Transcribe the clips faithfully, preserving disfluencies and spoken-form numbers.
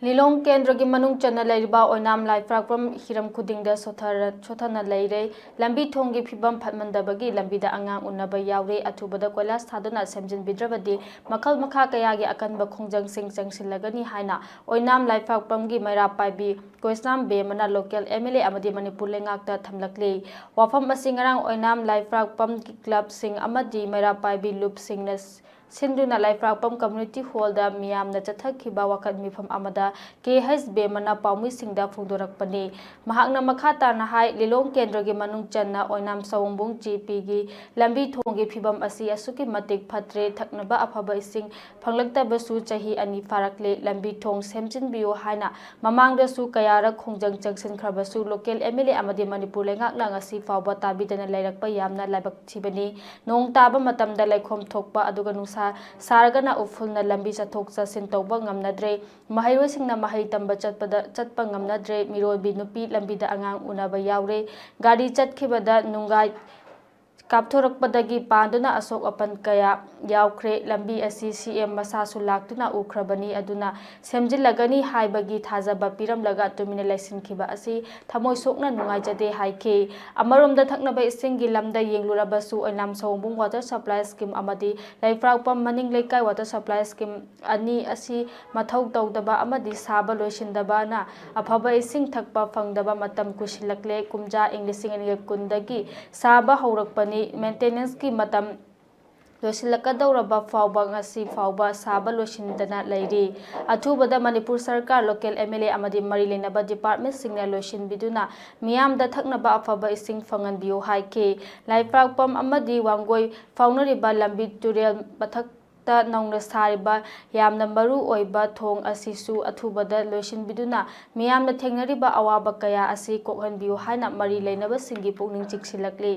ꯂꯤꯂꯣꯡ ꯀꯦꯟꯗ꯭ꯔꯒꯤ ꯃꯅꯨꯡ ꯆꯟꯅ ꯂꯩꯔꯤꯕ ꯑꯣꯏꯅꯥꯝ ꯂꯥꯏꯐ꯭ꯔꯥꯛꯄꯝ ꯍꯤꯔꯝ ꯈꯨꯗꯤꯡꯗ ꯁꯣꯊꯔ-, ꯁꯣꯊꯅ ꯂꯩꯔꯦ꯫ ꯂꯝꯕꯤ ꯊꯣꯡꯒꯤ ꯐꯤꯕꯝ ꯐꯠꯃꯟꯗꯕꯒꯤ ꯂꯝꯕꯤꯗ ꯑꯉꯥꯡ ꯎꯅꯕ ꯌꯥꯎꯔꯦ꯫ ꯑꯊꯨꯕꯗ ꯀꯣꯏꯂꯥꯁ ꯊꯥꯗꯨꯅ ꯁꯦꯝꯖꯤꯟꯕꯤꯗ꯭ꯔꯕꯗꯤ ꯃꯈꯜ ꯃꯈꯥ ꯀꯌꯥꯒꯤ ꯑꯀꯟꯕ ꯈꯣꯡꯖꯪꯁꯤꯡ ꯆꯪꯁꯤꯜꯂꯒꯅꯤ ꯍꯥꯏꯅ ꯑꯣꯏꯅꯥꯝ ꯂꯥꯏꯐ꯭ꯔꯥꯛꯄꯝꯒꯤ ꯃꯩꯔꯥ ꯄꯥꯏꯕꯤ ꯀꯣꯏꯁꯅꯥꯝ ꯕꯦꯝꯃꯅ ꯂꯣꯀꯦꯜ ꯑꯦꯝ ꯑꯦꯜ ꯑꯦ ꯑꯃꯗꯤ ꯃꯅꯤꯄꯨꯔ ꯂꯩꯉꯥꯛꯇ ꯊꯝꯂꯛꯂꯤ꯫ ꯋꯥꯐꯝ ꯑꯁꯤ ꯉꯔꯥꯡ ꯑꯣꯏꯅꯥꯝ ꯂꯥꯏꯐ꯭ꯔꯥꯛꯄꯝ ꯀ꯭ꯂꯕꯁꯤꯡ ꯑꯃꯗꯤ ꯃꯩꯔꯥ ꯄꯥꯏꯕꯤ ꯂꯨꯞꯁꯤꯡꯅ ꯁꯤꯟꯗꯨꯅ ꯂꯥꯏꯐ꯭ꯔꯥꯛꯄꯝ ꯀꯝꯃ꯭ꯌꯨꯅꯤꯇꯤ ꯍꯣꯜꯗ ꯃꯤꯌꯥꯝꯅ ꯆꯠꯊꯈꯤꯕ ꯋꯥꯀꯠ ꯃꯤꯐꯝ ꯑꯃꯗ ꯀꯦ ꯍꯩꯆ ꯕꯦꯝꯃꯅ ꯄꯥꯎꯃꯤꯁꯤꯡꯗ ꯐꯣꯡꯗꯣꯔꯛꯄꯅꯤ꯫ ꯃꯍꯥꯛꯅ ꯃꯈꯥ ꯇꯥꯅ ꯍꯥꯏ, ꯂꯤꯂꯣꯡ ꯀꯦꯟꯗ꯭ꯔꯒꯤ ꯃꯅꯨꯡ ꯆꯟꯅ ꯑꯣꯏꯅꯥꯝ ꯁꯑꯣꯝꯕꯨꯡ ꯖꯤ ꯄꯤꯒꯤ ꯂꯝꯕꯤ ꯊꯣꯡꯒꯤ ꯐꯤꯕꯝ ꯑꯁꯤ ꯑꯁꯨꯛꯀꯤ ꯃꯇꯤꯛ ꯐꯠꯇ꯭ꯔꯦ, ꯊꯛꯅꯕ ꯑꯐꯕ ꯏꯁꯤꯡ ꯐꯪꯂꯛꯇꯕꯁꯨ ꯆꯍꯤ ꯑꯅꯤ ꯐꯥꯔꯛꯂꯦ꯫ ꯂꯝꯕꯤ ꯊꯣꯡ ꯁꯦꯝꯖꯤꯟꯕꯤꯌꯨ ꯍꯥꯏꯅ ꯃꯃꯥꯡꯗꯁꯨ ꯀꯌꯥꯔꯛ ꯈꯣꯡꯖꯪ ꯆꯪꯁꯤꯟꯈ꯭ꯔꯕꯁꯨ ꯂꯣꯀꯦꯜ ꯑꯦꯝ ꯑꯦꯜ ꯑꯦ ꯑꯃꯗꯤ ꯃꯅꯤꯄꯨꯔ ꯂꯩꯉꯥꯛꯅ ꯉꯁꯤ ꯐꯥꯎꯕ ꯇꯥꯕꯤꯗꯅ ꯂꯩꯔꯛꯄ ꯌꯥꯝꯅ ꯂꯥꯏꯕꯛ ꯊꯤꯕꯅꯤ꯫ ꯅꯣꯡ ꯇꯥꯕ ꯃꯇꯝꯗ ꯂꯩꯈꯣꯝ ꯊꯣꯛꯄ ꯑꯗꯨꯒ ꯅꯨꯡꯁꯥ ꯁꯥꯔꯒꯅ ꯎꯐꯨꯜꯅ ꯂꯝꯕꯤ ꯆꯠꯊꯣꯛ ꯆꯠꯁꯤꯟ ꯇꯧꯕ ꯉꯝꯅꯗ꯭ꯔꯦ꯫ ꯃꯍꯩꯔꯣꯏꯁꯤꯡꯅ ꯃꯍꯩ ꯇꯝꯕ ꯆꯠꯄꯗ, ꯆꯠꯄ ꯉꯝꯅꯗ꯭ꯔꯦ꯫ ꯃꯤꯔꯣꯟꯕꯤ ꯅꯨꯄꯤ ꯂꯝꯕꯤꯗ ꯑꯉꯥꯡ ꯎꯅꯕ ꯌꯥꯎꯔꯦ꯫ ꯒꯥꯔꯤ ꯆꯠꯈꯤꯕꯗ ꯅꯨꯡꯒꯥꯏ ꯀꯥꯞꯊꯣꯔꯛꯄꯗꯒꯤ ꯄꯥꯟꯗꯨꯅ ꯑꯁꯣꯛ ꯑꯄꯟ ꯀꯌꯥ ꯌꯥꯎꯈ꯭ꯔꯦ꯫ ꯂꯝꯕꯤ ꯑꯁꯤ ꯁꯤ ꯑꯦꯝ ꯃꯁꯥꯁꯨ ꯂꯥꯛꯇꯨꯅ ꯎꯈ꯭ꯔꯕꯅꯤ, ꯑꯗꯨꯅ ꯁꯦꯝꯖꯤꯜꯂꯒꯅꯤ ꯍꯥꯏꯕꯒꯤ ꯊꯥꯖꯕ ꯄꯤꯔꯝꯂꯒ ꯇꯨꯃꯤꯟꯅ ꯂꯩꯁꯤꯟꯈꯤꯕ ꯑꯁꯤ ꯊꯃꯣꯏ ꯁꯣꯛꯅ ꯅꯨꯡꯉꯥꯏꯖꯗꯦ ꯍꯥꯏꯈꯤ꯫ ꯑꯃꯔꯣꯝꯗ ꯊꯛꯅꯕ ꯏꯁꯤꯡꯒꯤ ꯂꯝꯗ ꯌꯦꯡꯂꯨꯔꯕꯁꯨ ꯑꯣꯏꯅꯥꯝ ꯁꯑꯣꯝꯕꯨꯡ ꯋꯥꯇꯔ ꯁꯄ꯭ꯂꯥꯏ ꯁ꯭ꯀꯤꯝ ꯑꯃꯗꯤ ꯂꯩꯐ꯭ꯔꯥꯛꯄꯝ ꯃꯅꯤꯡ ꯂꯩꯀꯥꯏ ꯋꯥꯇꯔ ꯁꯄ꯭ꯂꯥꯏ ꯁ꯭ꯀꯤꯝ ꯑꯅꯤ ꯑꯁꯤ ꯃꯊꯧ ꯇꯧꯗꯕ ꯑꯃꯗꯤ ꯁꯥꯕ ꯂꯣꯏꯁꯤꯟꯗꯕꯅ ꯑꯐꯕ ꯏꯁꯤꯡ ꯊꯛꯄ ꯐꯪꯗꯕ ꯃꯇꯝ ꯀꯨꯏꯁꯤꯜꯂꯛꯂꯦ꯫ ꯀꯨꯝꯖꯥ ꯏꯪ ꯂꯤꯁꯤꯡ ꯑꯅꯤꯒ ꯀꯨꯟꯗꯒꯤ ꯁꯥꯕ ꯍꯧꯔꯛꯄꯅꯤ꯫ ꯃꯦꯟꯇꯦꯅꯦꯟꯁꯀꯤ ꯃꯇꯝ ꯂꯣꯏꯁꯤꯜꯂꯛꯀꯗꯧꯔꯕ ꯐꯥꯎꯕ ꯉꯁꯤ ꯐꯥꯎꯕ ꯁꯥꯕ ꯂꯣꯏꯁꯤꯟꯗꯅ ꯂꯩꯔꯤ꯫ ꯑꯊꯨꯕꯗ ꯃꯅꯤꯄꯨꯔ ꯁꯔꯀꯥꯔ, ꯂꯣꯀꯦꯜ ꯑꯦꯝ ꯑꯦꯜ ꯑꯦ ꯑꯃꯗꯤ ꯃꯔꯤ ꯂꯩꯅꯕ ꯗꯤꯄꯥꯔꯠꯃꯦꯟꯁꯤꯡꯅ ꯂꯣꯏꯁꯤꯟꯕꯤꯗꯨꯅ ꯃꯤꯌꯥꯝꯗ ꯊꯛꯅꯕ ꯑꯐꯕ ꯏꯁꯤꯡ ꯐꯪꯍꯟꯕꯤꯌꯨ ꯍꯥꯏꯈꯤ꯫ ꯂꯥꯏꯐ꯭ꯔꯥꯛꯄꯝ ꯑꯃꯗꯤ ꯋꯥꯡꯒꯣꯏ ꯐꯥꯎꯅꯔꯤꯕ ꯂꯝꯕꯤ ꯇꯨꯔꯦꯜ ꯃꯊꯛ ꯇ ꯅꯧꯅ ꯁꯥꯔꯤꯕ ꯌꯥꯝꯅ ꯃꯔꯨ ꯑꯣꯏꯕ ꯊꯣꯡ ꯑꯁꯤꯁꯨ ꯑꯊꯨꯕꯗ ꯂꯣꯏꯁꯤꯟꯕꯤꯗꯨꯅ ꯃꯤꯌꯥꯝꯅ ꯊꯦꯡꯅꯔꯤꯕ ꯑꯋꯥꯕ ꯀꯌꯥ ꯑꯁꯤ ꯀꯣꯛꯍꯟꯕꯤꯌꯨ ꯍꯥꯏꯅ ꯃꯔꯤ ꯂꯩꯅꯕꯁꯤꯡꯒꯤ ꯄꯨꯛꯅꯤꯡ ꯆꯤꯡꯁꯤꯜꯂꯛꯂꯤ꯫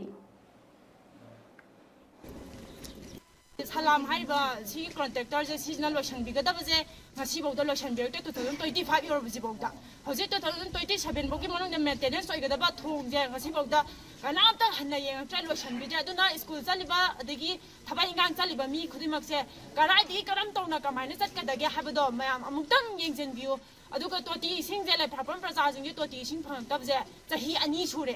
ꯁꯂꯥꯝ ꯍꯥꯏꯔꯤꯕ ꯁꯤꯒꯤ ꯀꯣꯟꯇ꯭ꯔꯦꯛꯇꯔꯁꯦ ꯁꯤꯁꯤꯅ ꯂꯣꯏꯁꯤꯟꯕꯤꯒꯗꯕꯁꯦ ꯉꯁꯤꯐꯥꯎꯗ ꯂꯣꯏꯁꯤꯟꯕꯤꯔꯛꯇꯦ꯫ ꯇꯨ ꯊꯥꯎꯖꯟ ꯇ꯭ꯋꯦꯟꯇꯤ ꯐꯥꯏꯚ ꯌꯧꯔꯕꯁꯤꯐꯥꯎꯗ, ꯍꯧꯖꯤꯛ ꯇꯨ ꯊꯥꯎꯖꯟ ꯇ꯭ꯋꯦꯟꯇꯤ ꯁꯚꯦꯟ ꯐꯥꯎꯒꯤ ꯃꯅꯨꯡꯗ ꯃꯦꯟꯇꯦꯅꯦꯟꯁ ꯑꯣꯏꯒꯗꯕ ꯊꯣꯡꯁꯦ ꯉꯁꯤꯐꯥꯎꯗ ꯀꯅꯥꯝꯇ ꯍꯟꯅ ꯌꯦꯡꯉꯛꯇ꯭ꯔꯦ, ꯂꯣꯏꯁꯤꯟꯕꯤꯗ꯭ꯔꯦ꯫ ꯑꯗꯨꯅ ꯁ꯭ꯀꯨꯜ ꯆꯠꯂꯤꯕ ꯑꯗꯒꯤ ꯊꯕꯛ ꯏꯪꯈꯥꯡ ꯆꯠꯂꯤꯕ ꯃꯤ ꯈꯨꯗꯤꯡꯃꯛꯁꯦ ꯀꯗꯥꯏꯗꯒꯤ ꯀꯔꯝ ꯇꯧꯅ ꯀꯃꯥꯏꯅ ꯆꯠꯀꯗꯒꯦ ꯍꯥꯏꯕꯗꯣ ꯃꯌꯥꯝ ꯑꯃꯨꯛꯇꯪ ꯌꯦꯡꯁꯤꯟꯕꯤꯌꯨ꯫ ꯑꯗꯨꯒ ꯇꯣꯇꯤ ꯏꯁꯤꯡꯁꯦ ꯂꯩꯐꯥꯐꯝ ꯄ꯭ꯔꯖꯥꯁꯤꯡꯁꯦ ꯇꯣꯇꯤ ꯏꯁꯤꯡ ꯐꯪꯉꯛꯇꯕꯁꯦ ꯆꯍꯤ ꯑꯅꯤ ꯁꯨꯔꯦ꯫